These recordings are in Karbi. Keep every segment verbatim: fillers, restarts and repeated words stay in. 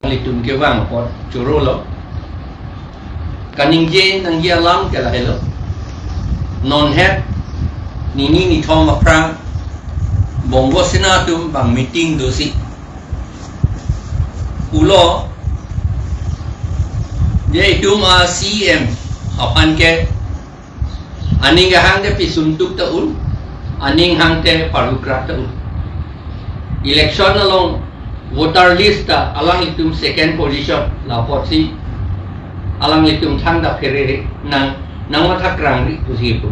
Ilitum kevang apot choro lo. Kaningje nangji alam ke lahelo. Non het nini nithom aphrang Bongo Sena atum bang meeting dosi pulo, je itum a C M aphan ke aning kehang te pisun tuk ta un, aning hang te parlukra ta un. Election along voter list ta alanglitum second position, la apotsi alanglitum thangta pherere nang, nangmatha krangri pusi pu.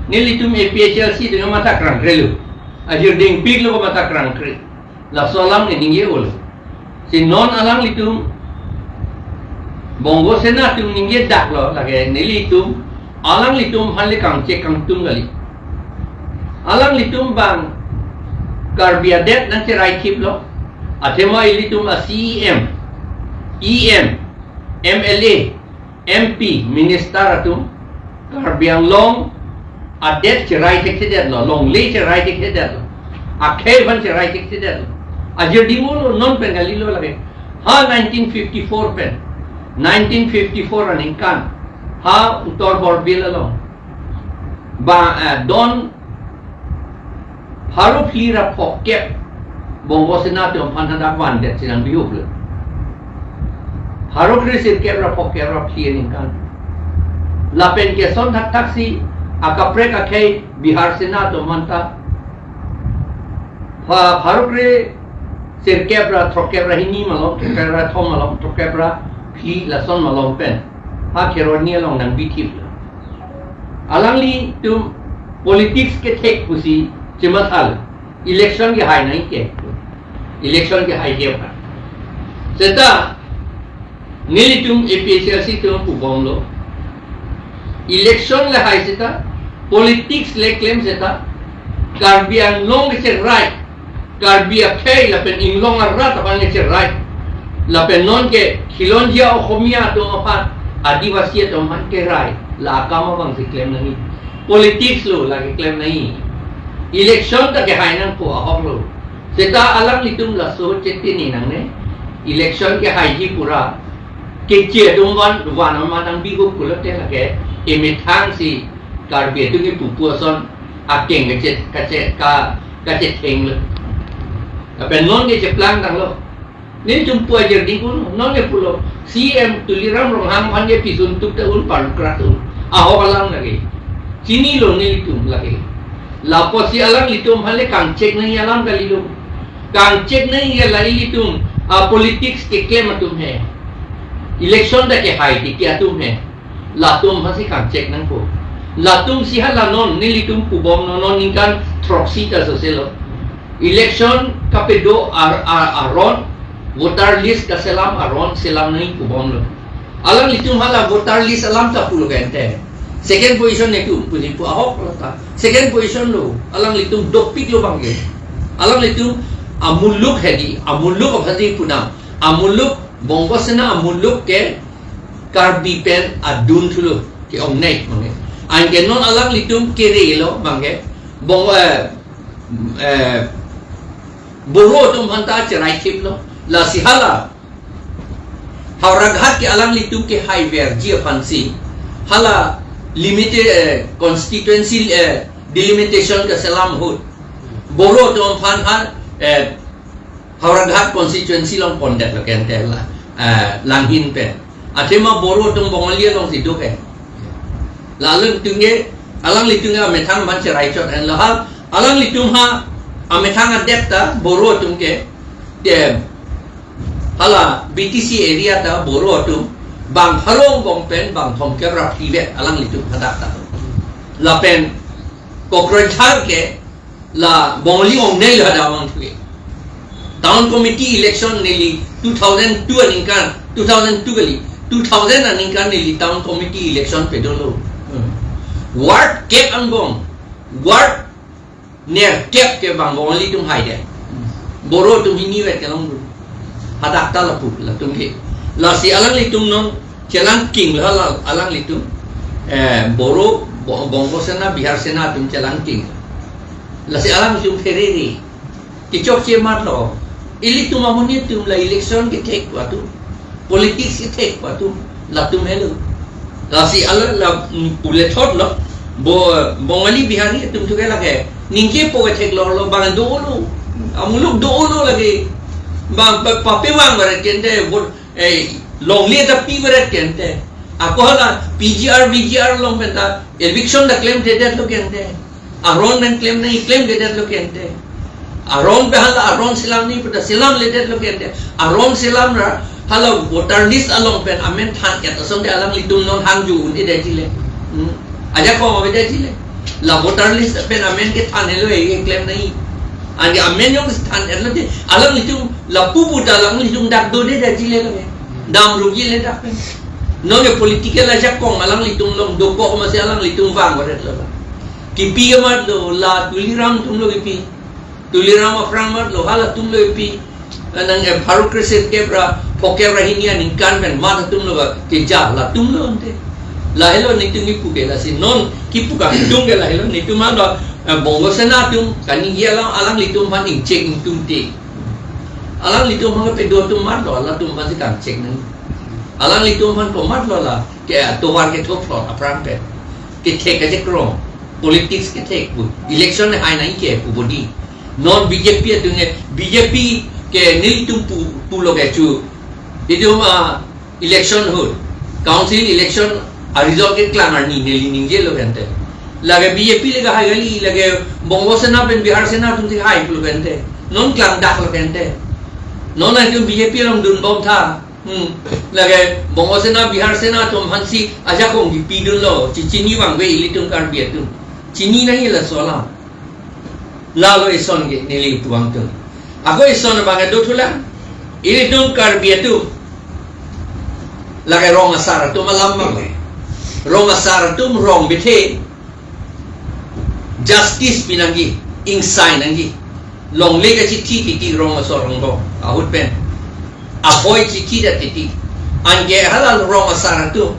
Nelitum A P H L C dengan matha krangkre lo. Ajir dingpik lo matha krangkre. Laso alam ke ningje olo. Si non alanglitum Bongo Sena atum ningje dak lo, lake nelitum alanglitum aphan le kangchek kangtung kali. Alanglitum bang Karbi adet nangcherai thip lo. Athema ilitum a C E M, E M, M L A, M P, minister atum Karbi Anglong adet cherai thekthedet lo, longle cherai thekthedet lo, akhei aphan cherai thekthedet lo. Ajir ding olo, non pen kali lo lake. Ha nineteen fifty-four pen, nineteen fifty-four aningkan ha Uttar Borbil along ba, eh, don pharo phli ra phokep Bongo Sena atum aphan hadak vandet si nang bihuk lo. Pharo kre sirkep ra phokep ra phli aningkan. Lapen ke son thakthak si akaprek akhei Bihar Sena atum aphan ta pha-, pharo kre sirkep ra throkkep ra hini malom, throkkep ra thom malom, throkkep ra phli lason malom pen ha Kheroni along nang bithip lo. Alanglitum politics kethek pusi chematha lo. Election kehai nangji ke. Election kehai ke apa? Seta nelitum A P H L C atum pubom lo. Election le hai seta, politics le klem seta, Karbi Anglong kecherai, Karbi akhei lapen inglong arat aphan kecherai, lapen non ke khilonjia Okhomia atum aphan, Adivasi atum aphan kerai, la akam abang si klem nangji. Politics lo lake klem nangji. Election ta kehai nangpo ahok lo. Seta alanglitum laso chetini nangne. Election kehaiji pura keche atum van van ama nang bihuk pulote lake emethang si Karbi atum kepu pu ason akeng kache kache ka kachetheng lo. Lapen non kecheplang tanglo. Nelitum pu ajir ding un, non ke pulo. C M Tuliram Ronghang aphan ke pisun tuk ta un, parlukra ta un. Ahok alam lake. Chinilo nelitum lake. Lapusi alanglitum aphan le kangchek nangji alam kali lo. Kangchek nangji ke la ilitum a politics keklem atum he. Election ta kehai tiki atum he. Latum aphansi kangchek nangpo. Latum si hala non nelitum pubom non, non ningkan throksi ta sose lo. Election kapedo ar, ar, aron, voter list kaselam aron selam nangji pubom lo. Alanglitum hala voter list alam ta pulo kente. Second position netum pusi pu ahok lo ta. Second position lo. Alanglitum dopik lo bangke. Alanglitum amuluk hedi, amuluk aphansi punam. Amuluk Bongo Sena amuluk ke Karbi pen adun thulo ke-ongnei bangke. Anke non alanglitum kere lo bangke. Bongo, eh, eh, Boro atum aphanta cherai thip lo. Lasi hala Howraghat ke alanglitum kehaiverji aphansi hala limited, eh, constituency, eh, delimitation kaselam ahut Boro atum aphan ha, eh, Howraghat constituency along pondet lo kente la, eh, Langhin pen. Athema Boro atum Bongali alongsi do ke. La alanglitum ke, alanglitum ke amethang aphan cherai chot hen lo ha. Alanglitum ha amethang adet ta Boro atum ke, ke hala B T C area ta Boro atum bang pharo angbong pen bang thomkep ra phli vet alanglitum hadak ta. Lapen Kokrajhar ke la Bongali ongnei lo hadak abang thuke. Town committee election neli two thousand two aningkan, two thousand two kali, two thousand aningkan neli town committee election pedolo. Hmm. Ward kep angbong, ward nerkep ke bang Bongali atum haidet. Boro atum hini vet kelong dun. Hadak ta lapu latum ke. Lasi alanglitum non chelangking lo hala alanglitum. Eh, Boro, Bo-, Bongo Sena, Bihar Sena atum chelangking. Lasi alanglitum pherere. Kechokche mat lo. Ilitum amonit atum la election kethek pu atum, politics kethek pu atum, latum helo. Lasi ala la, mm, pule thot lo, bo, Bongali Bihari atum thu ke lake ningje po kethek lo, lo bang do lo, amuluk do lo lake, bang pa, pape vang barat kente, vote, eh, longle ta pi barat kente. Ako hala P G R, V G R along pen ta eviction ta klemdedetlo kente. Aron pen klem nangji klemdedetlo kente. Aron pen hala aron selam nangji pu ta selamledetlo kente. Aron selam ra hala voter list along pen amen than-et asonte alanglitum non hangju un-edetji le. Hmm. Ajakong avedetji le. La voter list pen amen kethan helo, eh, klem nangji. Anke amen jong than-etlo te alanglitum lapu pu ta alanglitum dak dodedetji le lo ke. Damrukji le dak pen. Non ke political ajakong alanglitum along dokok masi alanglitum vang barat lo la. Kipi ke mat lo, la Tuliram atum lo kipi. Tuliram aphrang mat lo, halatum lo kipi. Nang, eh, pharo kresirkep ra phokep ra hini aningkan pen mat atum lo ba keja, latum lo ante. Lahelo netum kipu ke, lasi non kipu kangtung ke lahelo netum mat lo, eh, Bongo Sena atum kaningje alang, alanglitum aphan ingchek ingtungte. Alanglitum aphan kedo atum mat lo, alatum aphan si kangchek nang. Alanglitum aphan komat lo la ke atovar kethophlot aphrang pen. Kethek kachekrong. Politics kethek pu. Election hai nangji ke pu bodi. Non B J P atum ke, B J P ke nelitum pu, pulo ke chu. Itum, ah, election ahut, council election aresult keklang arni neli ningjelo kente. Lake B J P le kahai kali, lake Bongo Sena pen Bihar Sena atum si hai pulo kente. Non klangdaklo kente. Non itum B J P along dunbom tha. Hmm. Lake Bongo Sena, Bihar Sena atum aphan si ajakong kipidunlo, chi-, chini vangve ilitum Karbi atum. Chini nangji laso alam. Lalo ison ke neli puang atum. Ako ison abang do thulang. Ilitum Karbi atum. Lake rong asar atum alam mang. Rong asar atum rong bethe. Justice pi nangji, ingsai nangji. Longle kachithi titi rong asor rongbong ahut pen. Ahoi chithi ta titi. Anke halal rong asar atum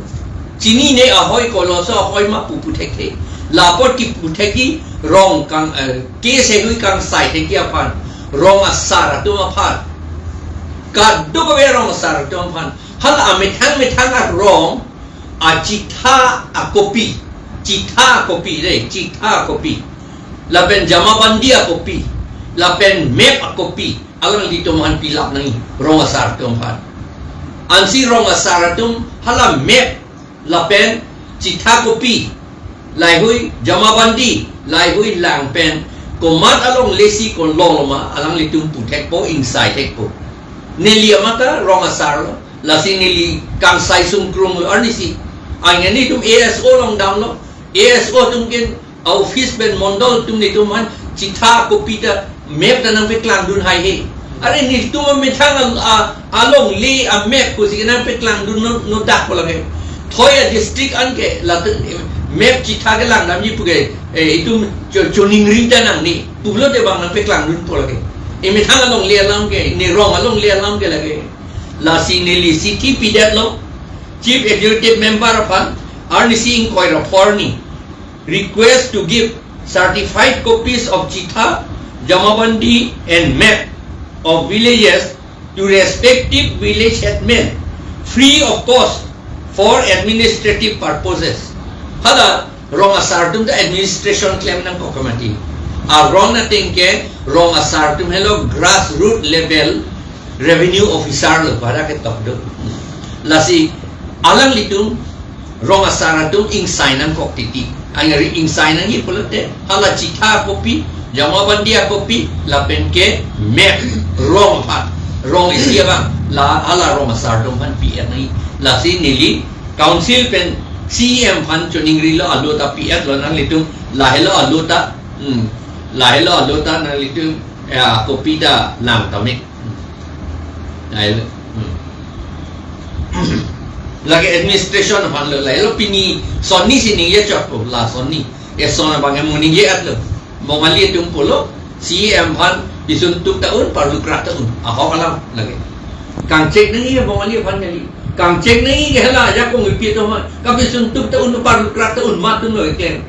chinine ahoi koloso ahoi ma pupu thekthe. Lapot kipu thekji rong kang, eh, case hui kangsai thekji aphan. Rong asar atum aphan. Kadokave rong asar atum aphan. Hala amethang methang arong, achitha akopi, chitha akopi, re, chitha akopi. Lapen jamabandi akopi, lapen map akopi, alanglitum aphan pilap nangji, rong asar atum aphan. Ansi rong asar atum hala map, lapen chitha akopi, laheihui jamabandi, laheihui lang pen, komat alongle si konlong lo ma, alanglitum puthekpo, ingsai thekpo. Neli amat ta rong asar lo, lasi neli kangsai sungkrung lo arnisi. Anke netum A S O along damlo, A S O atum ke office pen mondol atum netum aphan chitha akopi ta map ta nangpeklang dun haihe. Are netum amethang a, a, alongle a map kosi ke nangpeklang dun no, no dak po lake. Thoi a district anke la map chitha kelang damji pu ke, eh, itum cho-, choningri ta nangne. Pulote bang nangpeklang dunpo lake. Emethang alongle alam ke, ne rong alongle alam ke lake. Lasi neli chithi pidetlo Chief Executive Member aphan, arnisi ingkoi ra pho arni. Request to give certified copies of chitha, jamabandi and map of villages to respective village headmen free of cost for administrative purposes. Hala rong asar atum ta administration klem nangkok ke mati. Aron ateng ke rong asar atum helo grassroot level revenue officer lo pada ketok do. Lasi alanglitum rong asar atum ingsai nangkok titi. Angari ingsai nangji pulote hala chitha akopi, jamabandi akopi, lapen ke map rong aphan. Rong isi abang, la hala rong asar atum aphan pi-et nangji. Lasi neli council pen C E M aphan choningrilo, alo ta pi-etlo nanglitum, lahelo alo ta, hmm, lahelo alo ta nanglitum, ya, akopi ta lang tame. Lahelo. Hmm. Lake administration aphan lo, lahelo pini sonni si ningje chot po, la sonni. Eson abang emo ningje-etlo. Bongali atum pulo, C E M aphan pisun tuk ta un, parlukrak ta un. Ahok alam lake. Kangchek nangji Bongali aphan kali. Kangchek nangji ke hala ajakong kipi atum aphan. Kapisun tuk ta un, parlukrak ta un, matum lo keklem.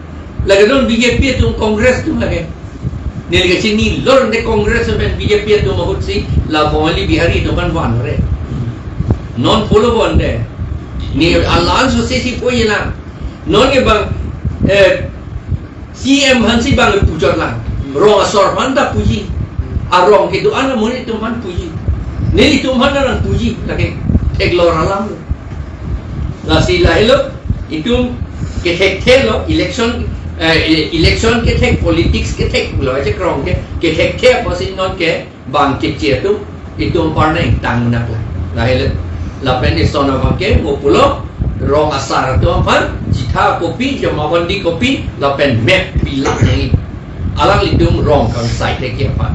Lake non B J P atum, Congress atum lake. Neli kachinilo, ne Congress pen B J P atum ahut si la Bongali Bihari atum aphan vanre. Non follow bonde. Ne alliance si si po yena. Non ke bang, eh, C M aphan si bang puchot lang. Rong asor aphan ta puji. Arong kedo-an amonit atum aphan puji. Nelitum aphan ta nang puji. Lake theklong alam. Lasi lahelo, itum kethekthelo, election, eh, election kethek, politics kethek, lo aja krong ke, kethekthe apotsi non ke bang keche atum, itum apar nang tang nak la. Lahelo, lapen ison abang ke, mo pulo, rong asar atum aphan, chitha kopi, jamabandi kopi, lapen map pilak nang. Alanglitum rong kangsai thekji aphan.